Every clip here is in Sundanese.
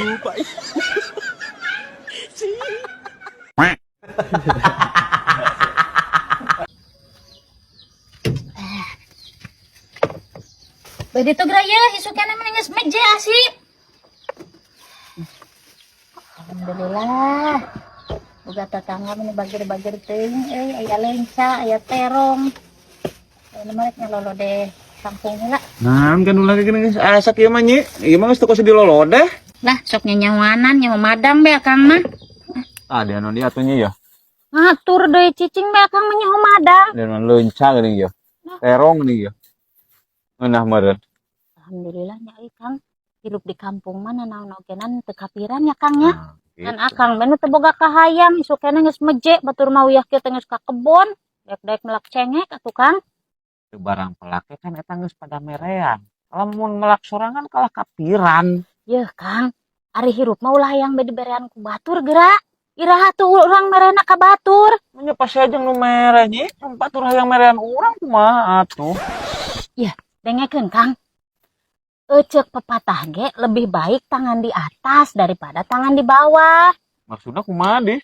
Gupa. Bade tuh geraya, isukana mah geus meje asip. Alhamdulillah. Boga tetangga meni bager-bager teuing euy, aya lenca, aya terong. Aya mah rek nyalolodeh kampung heula. Nah, kan ulah gini geus asak ieu mah, Nyi. Ieu mah geus teu kos dilolodeh. Lah, sok nyanyawanan nyawa madang be akang mah. Ah, dia non dia atuh, Nyi, ya. Ngatur deui cicing be akang mah nyaho madang. Dia non leunca geuning ya. Terong geuning ya. Ngeunah meureun. Alhamdulillah nya euy Kang. Hirup di kampung mah nanaon ogenan teu kapiran ya Kang ya. Nah, Kan gitu. akang bener teu boga kahayang, isuk keneh geus meje batur mah uyah kieu teh geus ka kebon. Daek-daek melak cengek atuh Kang. Teu barang pelake kan eta geus pada merean. Lamun melak sorangan kalah kapiran. Yeuh Kang, ari hirup mah ulah hayang be diberean ku batur geura. Iraha tuh urang merena ka batur. Nya pasti aja nu mere, Nyi. Batur hayang merean urang kumaha atuh. Yeuh, dengekeun Kang. Eceuk pepatah ge lebih baik tangan di atas daripada tangan di bawah. Maksudnya kumaha dih?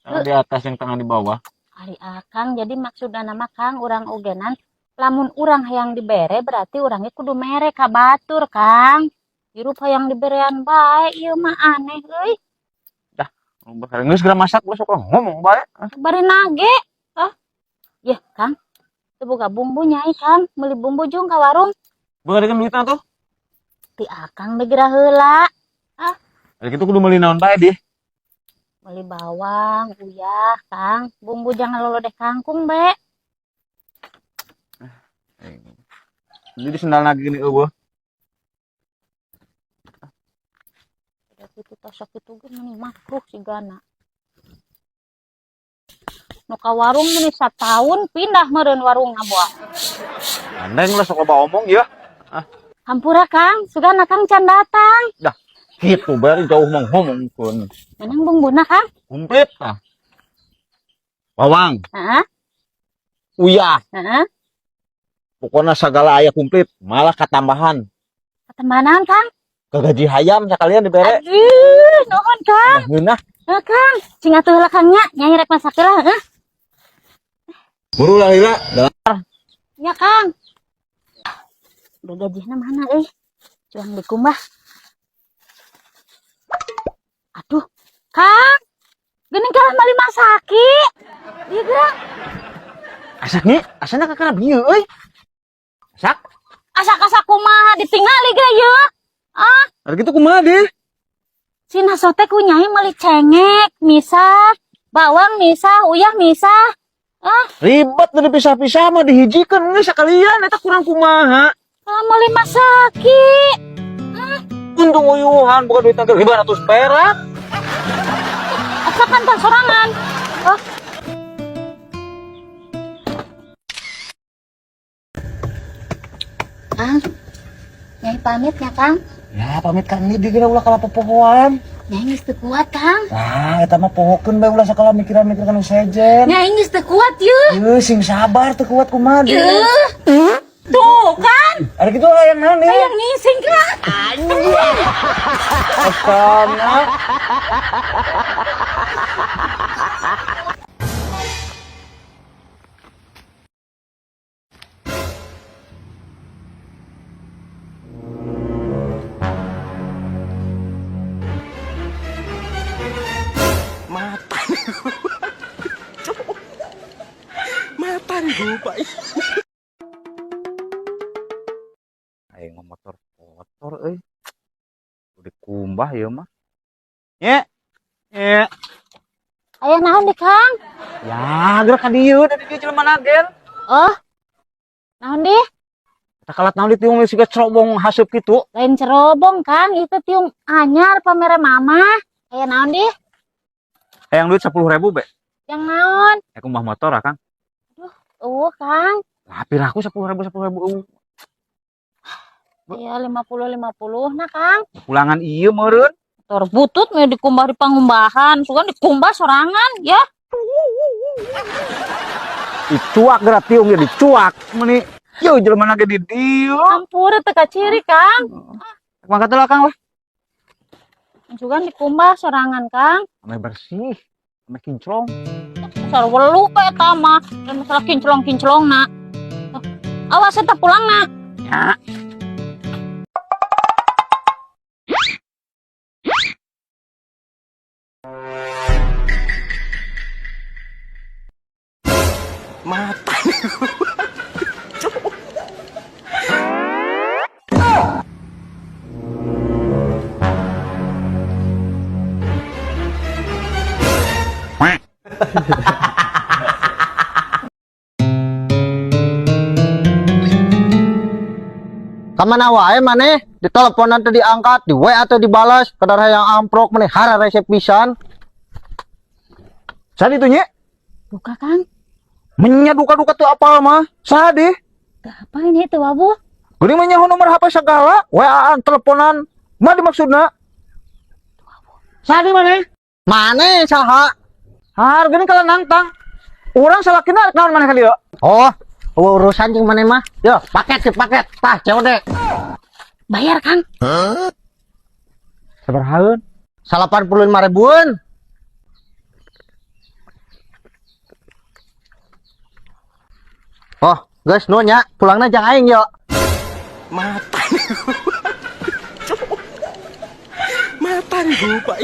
Tangan di atas yang tangan di bawah. Ari akang jadi maksudna mah Kang urang ogenan lamun urang hayang dibere berarti urangnya kudu mere ka batur Kang. Hirup hayang diberean bae ieu mah aneh euy. Dah, geus geura masak geus sok ngomong bae. Bari nage. Ah. Yeh Kang. Teu boga bumbu nyai Kang, meuli bumbu jung ka warung. Beungeut duitna tuh. Ti akang be geura heula. Ah. Ari kitu kudu meuli naon bae dih? Meuli bawang, uyah, Kang. Bumbu jangan lolodeh kangkung be. Jadi sendal lagi gini eueuh. Udah kitu tosok kitu ge meni makruh sigana. Nu ka warung meni sataun pindah meureun warungna boa. Andeng lah sok loba omong ya. Ah. Hampura Kang, sugana Kang can datang. Dah, kitu bari jauh mah ngomongkeun. Menang bumbuna Kang? Komplit tah. Bawang. Heeh. Uyah. Heeh. Pokoknya segala aya komplit, malah katambahan. Katambahan Kang? Kagaji hayam sekalian dibere. Aduh, nuhun Kang. Nah, ngeunah. Heuh Kang, cing atuh heula Kang nya, nyai rek masak heula heuh. Buru lah heula. Nya Kang. Udah gajihna mana euy? Cuang dikumbah. Aduh, Kang. Geuning kalah meuli masaki. Ieu geura. Asak nih, asana kakara bieu euy. Asak? Asak-asak kumaha ditingali ge ieu. Ah, Ari kitu kumaha deh? Si naso teh ku nyai meuli cengek, misah, bawang misah, uyah misah. Ah, ribet tuh dipisah-pisah mah dihijikeun geus sakalian eta kurang kumaha. Kalau meuli masaki. Ah. Untung uyuhan bukan duit 500 perak. Asakan tah sorangan. Oh. Kang, nyai pamit ya Kang. Ya pamit Kang ini dikira ulah kalah popohoan. Nyai geus teu kuat Kang. Nah, eta mah pohokeun bae ulah sakala mikiran-mikiran nu sejen. Nyai geus teu kuat yeuh. Yeuh, sing sabar teu kuat kumaha deui. Yeuh. Tuh kan. Ari kitu hayang naon deui? Hayang ngising Kang. Anjing. Astana. Mata nih. Mata nih Pak. Aing mah motor kotor euy. Udah kumbah ieu mah. Nye. Nye. Aya naon di Kang? Ya, gerak ka dieu da di dieu jelema nagen. Oh. Naon di? Eta kalat naon di tiung siga cerobong haseup kitu. Lain cerobong Kang, itu tiung anyar pamere mama. Aya naon di? Hayang duit 10.000 be. Yang naon? Aku kumbah motor ah, Kang. Aduh, eueuh Kang. Lah piraku 10.000 10.000 eueuh. Iya, 50-50 nah Kang. Pulangan ieu meureun. Motor butut mah dikumbah di pangumbahan, sugan dikumbah sorangan ya. Dicuak geura tiung ge dicuak meuni. Yo jelema ge di dieu. Ampura teu kaciri Kang. Mangkat heula Kang lah. Juga dikumbah sorangan, Kang. Ame bersih, ame kinclong. Dasar welu bae eta mah. Dan masalah kinclong-kinclongna. Awas eta pulangna. Ya. Mata. Kamana wae maneh? Diteleponan teu diangkat, di WA teu dibalas, kadar hayang amprok maneh hararese pisan. Saha itu nya? Duka, Kang. Menya duka-duka tuh apal mah. Saha deh? Teu apa ini teu wabuh. Geuning mah nyaho nomor HP segala, WA-an, teleponan. Mah dimaksudna? Saha di maneh? Maneh saha? Har geuning kalau nangtang. Urang salakina rek naon maneh ka dieu? Oh, urusan jeung maneh mah. Yo, paket sih paket. Tah, COD. Bayar, Kang. Sabarahaeun? 85 ribuan. Oh, guys, nuhun nya. Pulangna jang aing yo. Mata. Mata Pak.